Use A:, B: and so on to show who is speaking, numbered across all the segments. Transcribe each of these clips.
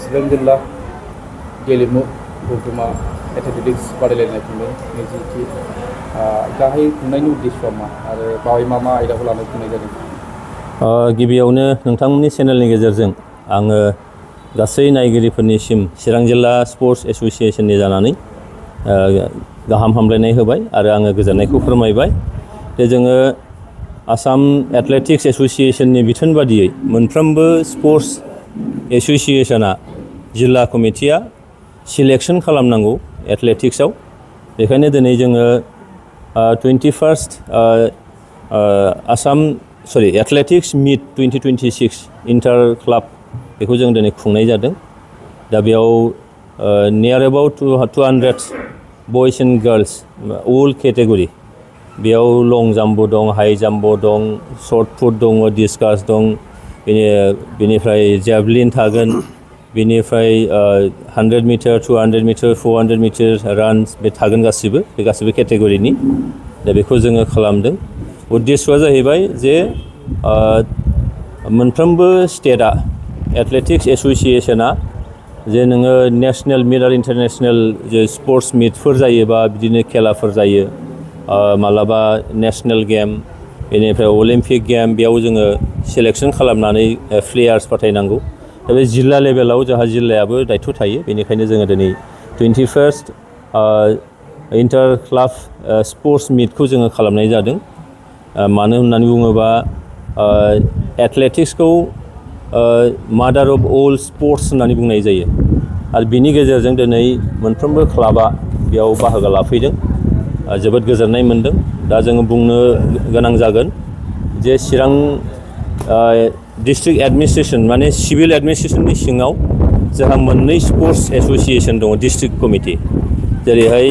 A: चिरां जिल्ला गेलेमु गौथुमा एथलेटिक्स बादायलायनाय खुंदों नैजिथि गाहाय खुंनायनि उद्देश्यआ मा आरो बावै मा आयदाखौ लानानै खुंनाय जादों?
B: गिबियावनो नोंथांमोननि चेनेलनि गेजेरजों आङो गासै नायगिरिफोरनिसिम चिरां जिल्ला स्पर्ट्स एस'सिएशननि जानानै गाहाम हामलायनाय होबाय आरो आङो गोजोननायखौ फोरमायबाय जे जोङो आसाम एथलेटिक्स एस'सिएशननि बिथोन बादियै मोनफ्रोमबो स्पर्ट्स एस'सिएशना जिल्ला कमिटिया सिलेक्सन खालामनांगौ एथलेटिक्सआव। बेखायनो दिनै जोङो 21st एथलेटिक्स मिट 2026 इन्टार क्लाब बेखौ जों दिनै खुंनाय जादों। दा बेयाव नियार एबाउट 200 बयस एन्ड गार्लस अल केटेगरि, बेयाव लं जाम्पबो दं, हाइ जाम्पबो दं, शर्ट पुट दङ, डिस्कास दं, बेनिफ्राय जेभलिन थागोन, बेनिफ्राय 100 मिटार, 200 मिटार, 400 मिटार रान्स बे थागोन गासिबो, बे गासिबो केटेगरिनि। दा बेखौ जोङो खालामदों। उद्देश्यआ जाहैबाय जे मोनफ्रोमबो स्टेटआ एथलेटिक्स एस'सिएशना जे नोङो नेसनेल मिट आरो इन्टारनेसनेल जे स्पर्ट्स मिटफोर जायोबा बिदिनो खेलाफोर जायो, मालाबा नेसनेल गेम, बेनिफ्राय अलिम्पिक गेम, बेयाव जोङो सिलेक्सन खालामनानै प्लेयार्स फाथायनांगौ। दा बे जिल्ला लेभेलाव जोंहा जिल्लायाबो दायथ' थायो। बेनिखायनो जोङो दिनै 21st इन्टार क्लाब स्पर्ट्स मिटखौ जोङो खालामनाय जादों। मानो होननानै बुङोबा एथलेटिक्सखौ मादार अफ अल स्पर्ट्स होननानै बुंनाय जायो आरो बिनि गेजेरजों दिनै मोनफ्रोमबो क्लाबा बेयाव बाहागो लाफैदों। जोबोद गोजोननाय मोनदों। दा जोङो बुंनो गोनां जागोन जे चिरां डिस्ट्रिक्ट एडमिनिस्ट्रेसन माने सिभिल एडमिनिस्ट्रेसननि सिङाव जोंहा मोननै स्पर्ट्स एस'सिएशन दङ डिस्ट्रिक्ट कमिटि। जेरैहाय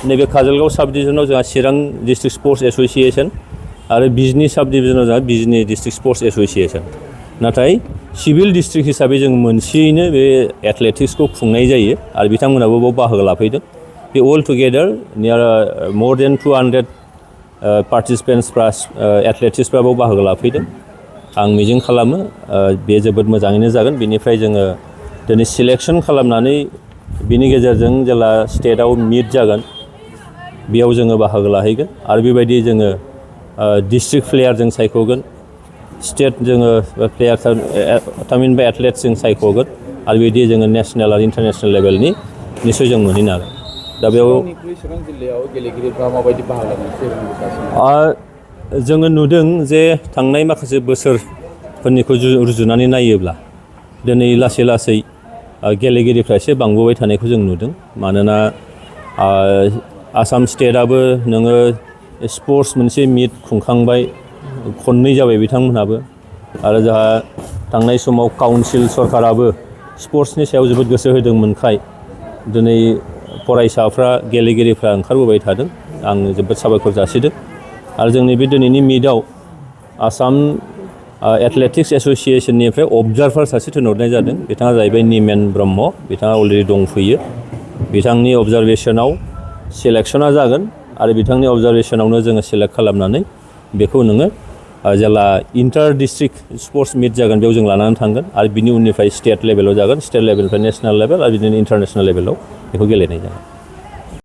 B: नैबे काजलगाव साब डिभिजनाव जोंहा चिरां डिस्ट्रिक्ट स्पर्ट्स एस'सिएशन आरो बिजनि साब डिभिजनाव जोंहा बिजनि डिस्ट्रिक्ट स्पर्ट्स एस'सिएशन। नाथाय सिभिल डिस्ट्रिक्ट हिसाबै जों मोनसेयैनो बे एथलेटिक्सखौ खुंनाय जायो आरो बिथांमोनाबो बेयाव बाहागो लाफैदों। बे अल टुगेदार नियार मोर देन 200 पार्टिसिपेन्ट्सफ्रा एथलेटिक्सफ्रा बेयाव बाहागो लाफैदों। आं मिजिं खालामो बे जोबोद मोजाङैनो जागोन। बेनिफ्राय जोङो दिनै सिलेक्सन खालामनानै बिनि गेजेरजों जेला स्टेटआव मिट जागोन बेयाव जोङो बाहागो लाहैगोन आरो बेबायदि जोङो डिस्ट्रिक्ट प्लेयार जों सायख'गोन, स्टेट जोङो प्लेयार थामहिनबा एथलेट्स जों सायख'गोन आरो बिदि जोङो नेसनेल आरो इन्टारनेसनेल लेभेलनि निस्सय जों मोनहैनो हागोन। दा बेयाव
A: चिरां जिल्लायाव गेलेगिरिफ्रा माबायदि बाहागो लादों?
B: जोङो नुदों जे थांनाय माखासे बोसोरफोरनिखौ रुजुनानै नायोब्ला दिनै लासै लासै गेलेगिरिफ्रा एसे बांबोबाय थानायखौ जों नुदों। मानोना आसाम स्टेटआबो नोङो स्पर्ट्स मोनसे मिट खुंखांबाय, खननै जाबाय बिथांमोनहाबो। आरो जोंहा थांनाय समाव काउन्सिल सरकाराबो स्पर्ट्सनि सायाव जोबोद गोसो होदोंमोनखाय दिनै फरायसाफ्रा गेलेगिरिफ्रा ओंखारबोबाय थादों। आं जोबोद साबायखर जासिदों। आरो जोंनि बे दिनैनि मिटआव आसाम एथलेटिक्स एस'सिएशननिफ्राय अबजार्भार सासे थिनहरनाय जादों। बिथाङा जाहैबाय निमेन ब्रह्म। बिथाङा अलरेडि दंफैयो। बिथांनि अबजारभेसनाव सिलेक्सना जागोन आरो बिथांनि अबजारभेसनावनो जोङो सिलेक्ट खालामनानै बेखौ नोङो जेला इन्टार डिस्ट्रिक्ट स्पर्ट्स मिट जागोन बेयाव जों लानानै थांगोन आरो बिनि उननिफ्राय स्टेट लेभेलाव जागोन, स्टेट लेभेलनिफ्राय नेसनेल लेभेल आरो बिदिनो इन्टारनेसनेल लेभेलाव बेखौ गेलेनाय जागोन।